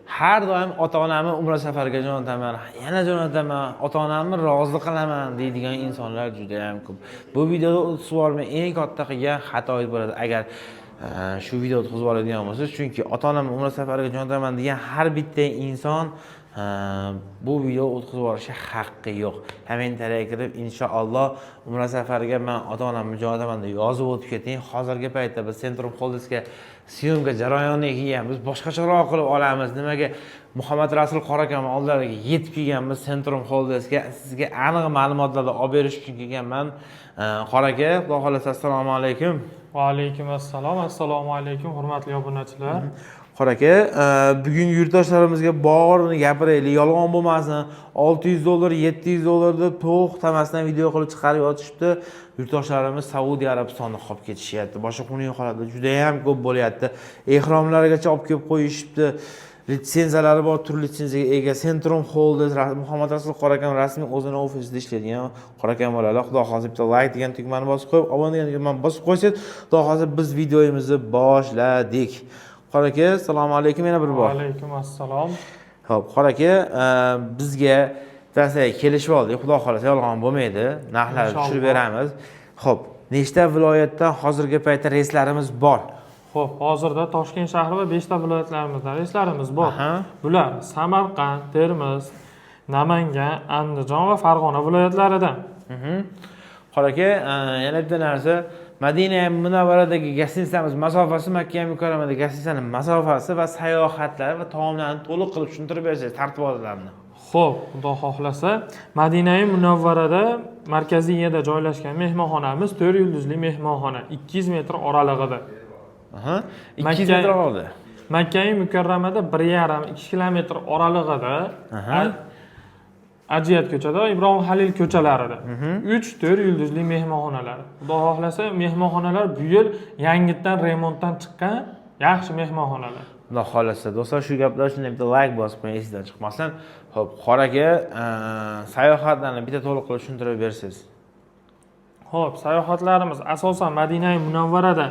Har doim ota-onamni umra safariga jo'nataman, yana jo'nataman, ota-onamni rozi qilaman deydigan insonlar juda ham ko'p. Bu videoda o'tkazib yubormay eng katta qilgan xatoyingiz bo'ladi agar shu videoni o'tkazib oladigan bo'lsangiz, chunki ota-onamni umra safariga jo'nataman degan har bitta inson bu video o'tkazib yuborishga haqqi yo'q. Kommentariyaga kirib, inshaalloh umra safariga man ota-onamni jo'nataman deb yozib o'tib keting. Hozirgi paytda biz Centrum Holdingsga съёмка jarayoniga kelganmiz, boshqacharoq qilib olamiz. Nimaga Muhammad Rasul Qora akam oldilariga yetib kelganmiz Centrum Holdingsga, sizga aniq ma'lumotlarni olib berish uchun kelganman. Qora aka, xudo xohlasa, assalomu alaykum. Va alaykum assalom. Assalomu alaykum, hurmatli obunachilar. Qora aka, bugungi yurtdoshlarimizga borini gapiraylik, yolg'on bo'lmasin. 600 dollar, 700 dollar deb to'xtamasdan video qilib chiqarib yotishibdi. Yurtdoshlarimiz Saudiya Arabistonida qolib ketishyapti. Boshqa xunuk holatlar juda ham ko'p bo'lyapti. Ehromlargacha olib kelib qo'yishibdi. Litsenziyalari bor, turli litsenziyaga ega Centrum Holdings, Muhammad Rasul Qora akam rasmiy o'zini ofisida ishlaydigan Qora akam bo'ladi. Xudo xohlasa, bitta like degan tugmani bosib qo'yib, obuna degan tugmani bosib qo'ysangiz, xudo xohlasa, biz videomizni boshladik. Qora aka, assalomu alaykum yana bir Va bor. alaykum assalom. Ho'p, Qora aka, bizga bittasiga kelishib oldik. Xudo xohlasa, yolg'on bo'lmaydi. Narxlarni Inshaalloh. tushirib beramiz. Ho'p, nechta viloyatdan hozirgi paytda reyslarimiz bor? Xo'p, hozirda Toshkent shahri va 5 ta viloyatlarimizda reyslarimiz bor. Bular Samarqand, Termiz, Namangan, Andijon va Farg'ona viloyatlaridan. Qora aka, yana bitta narsa, Madina Munavvaradagi гостиница miz masofasi, Makka Mukarramadagi гостиница ning masofasi va sayohatlar va taomlarni to'liq qilib tushuntirib bersangiz, tartibotlarini. Xo'p, Xudo xohlasa, Madinai Munavvarada markaziyada joylashgan mehmonxonamiz 4 yulduzli mehmonxona, 200 metr oralig'ida. 200 metr oldi. Makkai Mukarramada 1,5-2 kilometr oralig'ida, Ajiyat ko'chada, Ibrohim Halil ko'chalarida 3-4 yulduzli mehmonxonalar. Xudo xohlasa, mehmonxonalar bu yil yangitdan remontdan chiqqan yaxshi mehmonxonalar. Xudo xohlasa, do'stlar, shu gaplar uchun bitta layk bosib qo'ying, esingizdan chiqmasin. Ho'p, Qora aka, sayohatlarni bitta to'liq qilib tushuntirib bersangiz. Ho'p, sayohatlarimiz asosan Madinai Munavvarada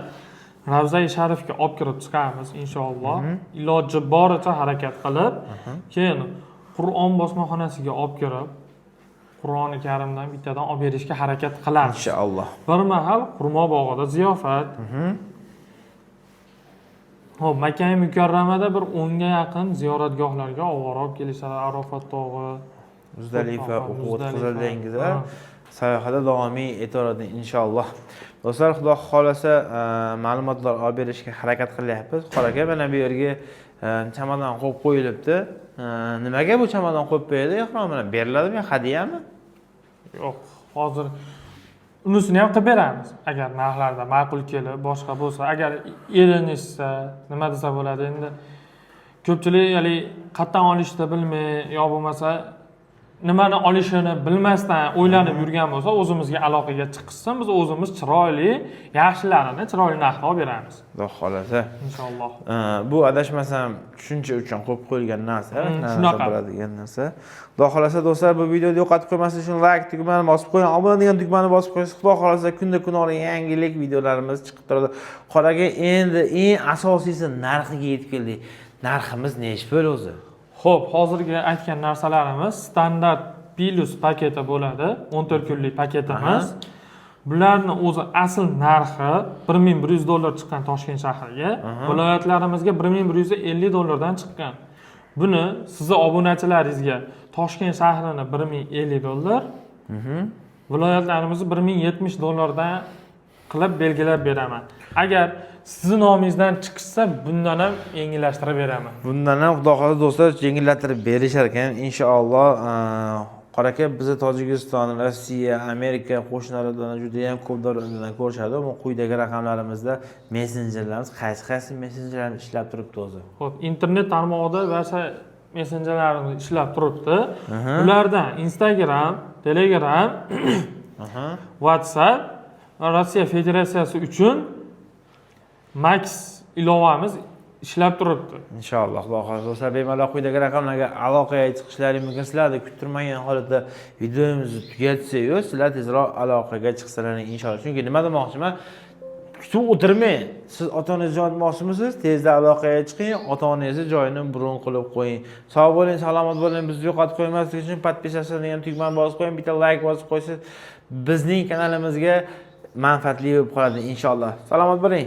Ravzai Sharifga olib kirib chiqamiz inshaalloh. Iloji boricha harakat qilib, keyin Qur'on bosmaxonasiga olib kirib, Qur'oni Karimdan bittadan olib berishga harakat qilamiz. Inshaalloh. Bir mahal xurmo bog'ida ziyofat. Ho'p, Makka Mukarramada bir 10 ga yaqin ziyoratgohlarga ovora olib kelishadi. Arofat tog'i, Muzdalifa, Uhud, Muzdalifa. Qizil dengizlar sayohatda davomiy etaveradi inshaalloh. Do'stlar, Xudo xohlasa, ma'lumotlar olib berishga harakat qilyapmiz. Qora aka, mana bu yerga chamadon qo'yib qo'yilibdi. Nimaga bu chamadon qo'yib qo'yildi? Ehrom bilan beriladimi yo hadyami? Yo'q, hozir unisini ham qilib beramiz. Agar narxlarda ma'qul kelib, boshqa bo'lsa, agar erinishsa, nima desa bo'ladi endi. Ko'pchilik haligi qayerdan olishni bilmay, yo bo'lmasa nimani olishini bilmasdan o'ylanib yurgan bo'lsa, o'zimizga aloqaga chiqishsin, biz o'zimiz chiroyli, yaxshilarini chiroyli narxda olib beramiz. Xudo xohlasa. Inshaalloh. Bu adashmasam tushuncha uchun qo'yib qo'yilgan narsa, narsa Shunaqa. bo'ladigan narsa. Xudo xohlasa, do'stlar, bu videoni yo'qotib qo'ymaslik uchun layk tugmani bosib qo'ying, obuna degan tugmani bosib qo'yasiz. Xudo xohlasa, kunda kunora yangilik videolarimiz chiqib turadi. Qora aka, endi eng asosiysi, narxiga yetib keldik. Narximiz nechi pul o'zi? Xo'p, hozirgi aytgan narsalarimiz standart plus paketi bo'ladi, 14 kunlik paketimiz. Bularni o'zi asl narxi 1100 dollar chiqqan Toshkent shahriga, viloyatlarimizga 1150 dollardan chiqqan. Buni sizni obunachilaringizga Toshkent shahrini 1050 dollar, viloyatlarimizni 1070 dollardan qilib belgilab beraman. Agar sizni nomingizdan chiqishsa, bundan ham yengillashtirib beraman. Bundan ham, Xudo xohlasa, do'stlar, yengillattirib berishar ekan inshaalloh. Qora aka, bizni Tojikiston, Rossiya, Amerika qo'shnilardan juda yam ko'p bilan ko'rishadi. Bu quyidagi raqamlarimizda messenjerlarimiz, qaysi qaysi messenjerlarimiz ishlab turibdi o'zi? Ho'p, internet tarmog'ida barcha messenjerlarimiz ishlab turibdi. Ulardan Instagram, Telegram, WhatsApp va Rossiya Federatsiyasi uchun Max ilovamiz ishlab turibdi. Inshaalloh, Xudo xohlasa, do'stlar, bemalol quyidagi raqamlarga aloqaga chiqishlari mumkin. Sizlarni kuttirmagan holatda videomizni tugatsa-yu, sizlar tezroq aloqaga chiqsalaring inshaalloh. Chunki nima demoqchiman? Kutib o'tirmang. Siz ota onangizni jo'natmoqchimisiz? Tezda aloqaga chiqing, ota onangizni joyini bron qilib qo'ying. Sog' bo'ling, salomat bo'ling. Bizni yo'qotib qo'ymaslik uchun подписаться degan tugmani bosib qo'ying, bitta layk bosib qo'ysangiz bizning kanalimizga manfaatli bo'lib qoladi inshaalloh. Salomat bo'ling.